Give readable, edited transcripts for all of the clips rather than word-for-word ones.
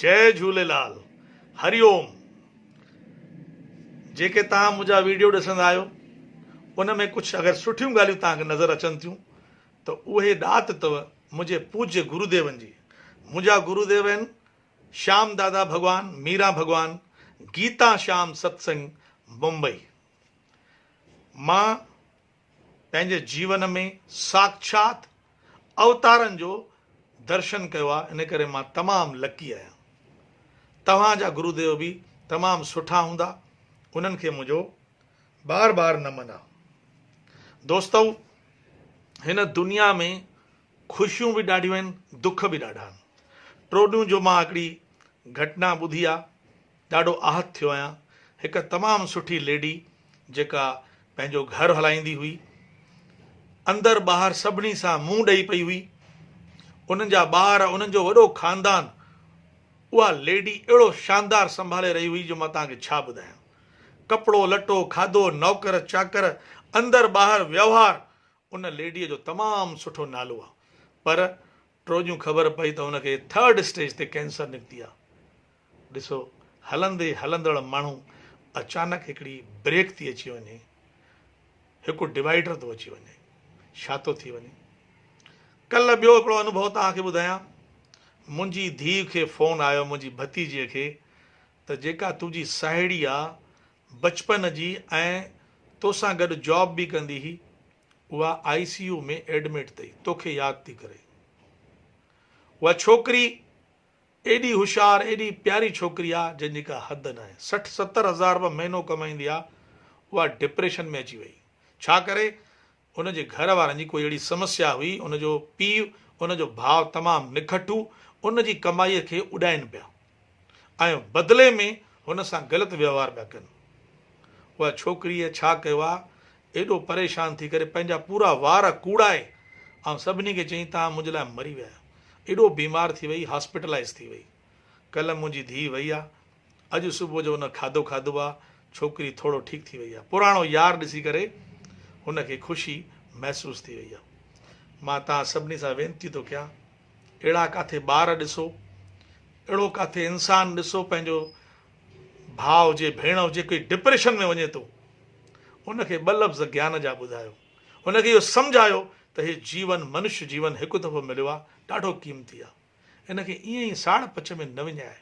جئي جهوليلال هري اوم جيڪي توهان منهنجا ويڊيو ڏسندا آهيو ان ۾ ڪجهه اگر سٺيون ڳالهيون توهان کي نظر اچن ٿيون ته اهي ڏات اٿو منهنجي پوجيه گروديون جي منهنجا گروديو آهن شيام دادا ڀڳوان ميرا ڀڳوان گيتا شيام ستسنگ ممبئي مان پنهنجي جيون ۾ ساکشات اوتارن جو درشن ڪيو آهي ان ڪري مان تمام لڪي آهيان. توهان جا گروديو به تمام سٺا هوندا انهن کي منهنجو بار بار نمن آ. دوستو هن دنيا ۾ خوشيون به ڏاڍيون آهن دک به ڏاڍا آهن. ٽوڏيون جو مان هڪڙي گهٽنا ٻڌي آ ڏاڍو آهت ٿيو آهيان. هڪ تمام سٺي ليڊي جيڪا پنهنجو گهر هلائيندي هئي. اندر ٻاهر سڀني سان منهن ڏئي پئي هئي. انهن جا ٻار، انهن جو وڏو خاندان اها ليڊي اهڙو شاندار سنڀالي رهي هئي جو مان توهان کي ڇا ٻڌايان. ڪپڙو لٽو، کاڌو، نوڪر چاڪر، اندر ٻاهر ويوهار ان ليڊيء جو تمام سٺو نالو آ. پر ٽوڄون خبر پئي ته هن کي ٿرڊ اسٽيج تي ڪينسر نڪتي آ. ڏسو هلندي هلندڙ ماڻهو اچانڪ هڪڙي بريڪ ٿي اچي وڃي، هڪ ڊوائيڊر ٿو اچي وڃي، ڇا ٿو ٿي وڃي. ڪلهه ٻيو هڪڙو انوڀو توهان کي ٻڌايان. منهنجي ڌيء کي فون آيو منهنجي ڀتيجيء کي ته جيڪا تنهنجي ساهيڙي آ بچپن جي ۽ توسان گڏ جاب به ڪندي هئي اها آء سي يو ۾ ايڊمٽ اٿئي توکي ياد ٿي ڪري. اها ڇوڪري ايڏي هوشيار ايڏي پياري ڇوڪري آ جنهن جي ڪا حد ناهي. 60 70 هزار رپيا مهينو ڪمائيندي آ اها ڊپريشن ۾ اچي وئي. ڇا ڪري ان جي گهر وارن جي ڪوئي اهڙي سمسيا هئي ان جو پيء ان جو ڀاء تمام نکٽو ان جي ڪمائي کي اڏائين پيا ۽ بدلي ۾ هن سان غلط ويوهار پيا ڪن. اها ڇوڪريء ڇا ڪيو آ ايڏو پريشان ٿي ڪري پنهنجا پورا وار ڪوڙائي ۽ سڀني کي چيائين توهان منهنجي لاء مري ويا آهيو. ايڏو بيمار ٿي وئي هاسپيٽلائيز ٿي وئي. ڪلهه منهنجي ڌيء وئي آ اڄ صبح جو ان کاڌو کاڌو آ ڇوڪري ٿورو ٺيڪ ٿي وئي آ. پراڻو يار ڏسي ڪري هن کي خوشي محسوس ٿي وئي آ. مان توهان سڀني سان وينتي ٿو ڪيان اهڙا ڪاٿي ٻار ڏسو اهڙو ڪاٿي انسان ڏسو پنهنجو ڀاء هجي ڀيڻ هجي ڪوئي ڊپريشن ۾ وڃي ٿو ان کي ٻه لفظ گيان جا ٻڌايو ان کي اهو سمجهايو ته هي جيون منش جيون هڪ دفعو مليو آ ڏاڍو قيمتي آ ان کي ائين ئي ساڙ پچ ۾ نه وڃائي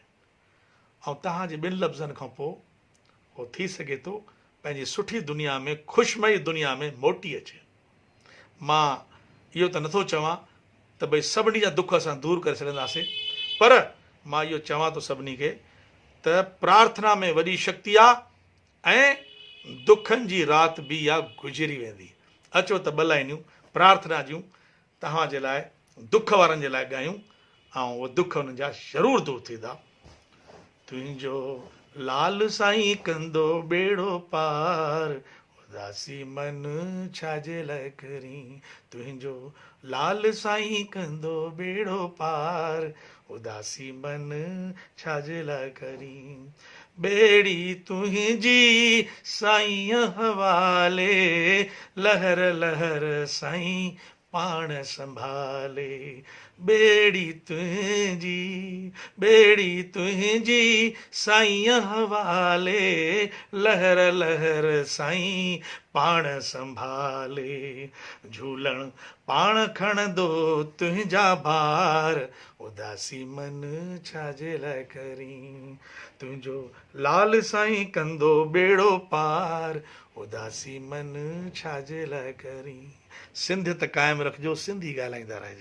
۽ توهان جي ٻن لفظن کان پوء هو ٿي سگهي ٿو پنهنجي سٺي دنيا ۾ خوشمئي دنيا ۾ موٽي اچي. مان اهو ته نٿو چوان ته ڀئي سڀني جا دک اسان دور ڪري سگهنداسين پر مان اهو چوان ٿو سڀني کي ته پرارٿنا ۾ وڏي شڪتي آ ۽ دکن جي رات به اها گذري ويندي. اچو ته ٻه لائنيون پرارٿنا جون توهان جي لاء دک وارن جي لاء ڳايون ۽ اهي دک انهن جا ضرور دور ٿيندا. تنهنجو لال سائين ڪندو ٻيڙو پار، اداسي من ڇا جي لاء ڪرين. تنهنجو لال سائين ڪندو ٻيڙو پار، اداسي من ڇا جي لاء ڪرين. ٻيڙي تنهنجي سائين حوالي، لهر لهر سائين پاڻ سنڀالي. ٻيڙي تنهنجي، ٻيڙي تنهنجي سائين حوالي، لهر لهر سائين پاڻ سنڀالي. جهولڻ پاڻ کڻندو تنهنجا بار، اداسي من ڇا جي لاء ڪرين. تنهنجو لال سائين ڪندو ٻيڙو پار، اداسي من ڇا جي لاء ڪرين. سنڌيت قائم رکجو سنڌي ڳالهائيندا رهجو.